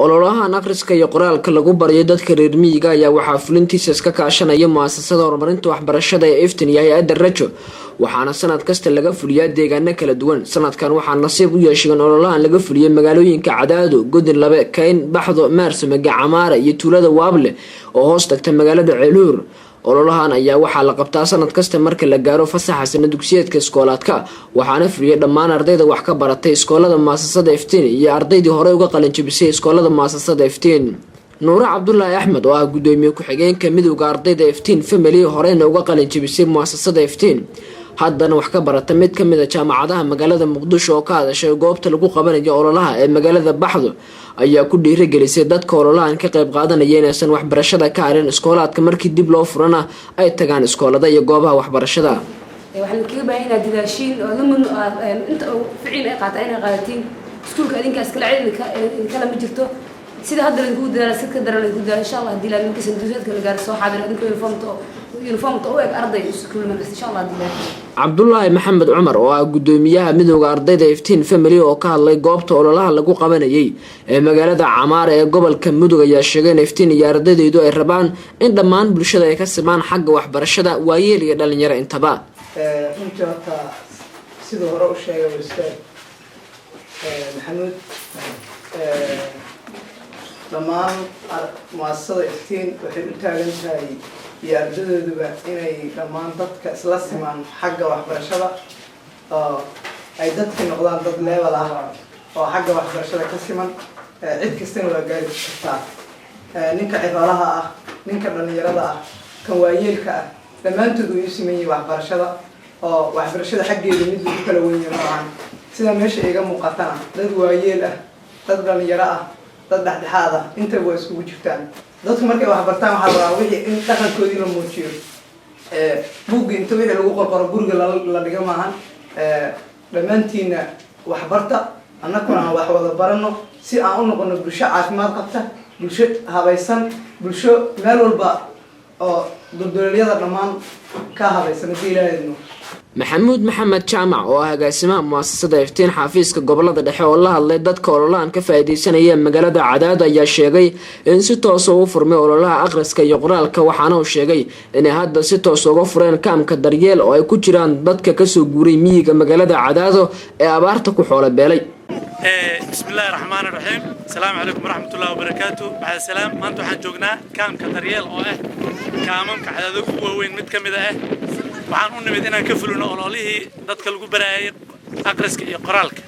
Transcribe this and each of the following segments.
Ololahan akhriska iyo qoraalka lagu barayo dadka reer miyiga ayaa waxaa fulintiisa iska kaashanaya Muasasada Horumarinta Waxbarashada ee Iftin iyo hay-adda Rajo, waxaana sanad kasta laga fuliyaa deegaano kala duwan. Sanadkan waxaa nasiib u yeeshay in ololahan laga fuliyay magaalooyinka Cadaado, Godin Labe, Kayn, Baxdo, Maarsamaga, Camaara iyo tuulada Waable oo hoos tagta magaalada Ceelhuur. Ololahan ayaa waxaa la qabtaa sanad kasta marka la gaaro fasaxa sana dugsiyeedka iskoolaadka, waxaana fuliyay dhammaan ardayda wax ka baratay iskoolada Muasasada Iftiin iyo ardaydii horey uga qalinjabisay iskoolada Muasasada Iftiin. Nuure Cabdulaahi Axmed, oo ah gudoomiye ku-xigeenka midowda ardayda Iftiin Family, horeyna uga qalinjabisay Muasasada Iftiin, haddana wax ka barata mid ka mid a jaamacadaha magaalada Muqdisho, oo ka hadashay goobta lagu qabanayo ololaha ee magaalada Baxdo, ayaa ku dhiiragelisay dadka ololahan ka qayb qaadanaya inaysan waxbarashada ka harin, iskoolaadka markii dib loo furana ay tagaan iskoolada iyo goobaha waxbarashada. Waxaan kaga baahan inaad dadaashiin oo lamid inta ficil ay qaata inay qaadatiin. Iskuulka idinka iskala cid idinkala ma jirto. Sida hadda laydinku dadaala, si ka daran laydinku dadaala, insha Allah. Hadii marka sanduuqyadka la gaaro, soo xaadir idinka uniformta u eg arday iskuul markas, insha Allah hadii. Cabdulaahi Maxamed Cumar, oo ah gudoomiyaha midowda ardayda Iftiin Family, oo ka hadlay goobta ololaha lagu qabanayay ee magaalada Camaara ee gobolka Mudug, ayaa sheegay in Iftiin iyo ardaydeedu ay rabaan in dhammaan bulshada ay ka simaan xagga waxbarashada, waayeel iyo dhalinyaro intaba. Runtii horta, siduu hore u sheegay ustaad Maxamuud, dhammaan muasasada Iftiin waxay u taagan tahay iyo ardadooduba inay dhammaan dadka isla simaan xagga waxbarashada, oo ay dadki noqdaan dad level ah oo xagga waxbarashada ka siman. Cid kastana waa gaari kartaa: ninka ciroolaha ah, ninka dhalinyarada ah, kan waayeelka ah, dhammaantood way u siman yihiin waxbarashada, oo waxbarashada xaggeeda mid lagu kala wenya ma ahan. Sida meesha iga muuqatana, dad waayeel ah, dad dhalinyaro ah, dad dhexdhexaad ah, intaba waa iskugu jirtaan. Dadku markay wax bartaan, waxaa la rabaa wixii in dhaqankoodii la muujiyo. Buugga inta wixii lagu qorqoro guriga la dhigo maahan. Dhammaantiina waxbarta, annaguna aan wax wada barano, si aan u noqono bulsho caafimaad qabta, bulsho habaysan, bulsho meel walba oo dulduleelyada dhammaan ka habaysan, haddii Ilaaha idmo. Maxamuud Maxamed Jaamac, oo ah agaasimaha Muasasada Iftiin xafiiska gobolada dhexe, oo la hadlay dadka ololahan ka faa-iideysanaya magaalada Cadaado, ayaa sheegay in si toosa u furmay ololaha akhriska iyo qoraalka. Waxaana uu sheegay inay hadda si toos uga fureen kaamka Daryeel, oo ay ku jiraan dadka kasoo guuray miyiga magaalada Cadaado ee abaarta ku xoolo beelay. Bismi Illaahi Raxmaan Raxiim. Asalaamu calaykum waraxmatullahi wabarakaatu. Bacda salaam, maanta waxaan joognaa kaamka Daryeel, oo ah kaamamka Cadaado ugu waaweyn mid ka mid ah. Waxaan u nimid inaan ka fulino ololihii dadka lagu baraayay aqriska iyo qoraalka.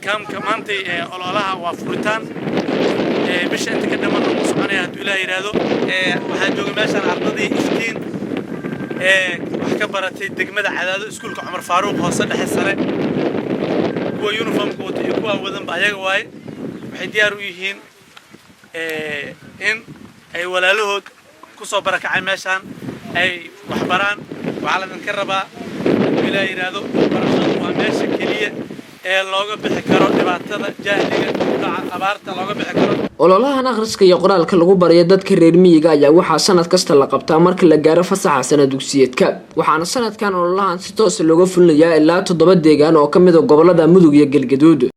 Kaamka maantay ololaha waa furitaan. Bisha inta ka dhiman uu soconaya, hadduu Ilaah yidhaahdo. Waxaa jooga meeshaan ardadii Iftiin wax ka baratay degmada Cadaado, iskuulka Cumar Faaruuq hoose, dhexe, sare. Kuwa uniformka wata iyo kuwa wadanba ayaga waaye. Waxay diyaar u yihiin in ay walaalahood ku soo barakacay meeshaan ay wax baraan. Waxaa laydinka rabaa, hadduu Ilaah yidhaahdo, waxbarashadu waa meesha keliya ee looga bixi karo dhibaatada jahliga, dhaca, abaarta looga bixi karo. Ololahan akhriska iyo qoraalka lagu barayo dadka reer miyiga ayaa waxaa sanad kasta la qabtaa marka la gaaro fasaxa sana dugsiyeedka, waxaana sanadkan ololahan si toosa looga fulinayaa ilaa toddoba deegaan oo ka mid a gobolada Mudug iyo Galgaduud.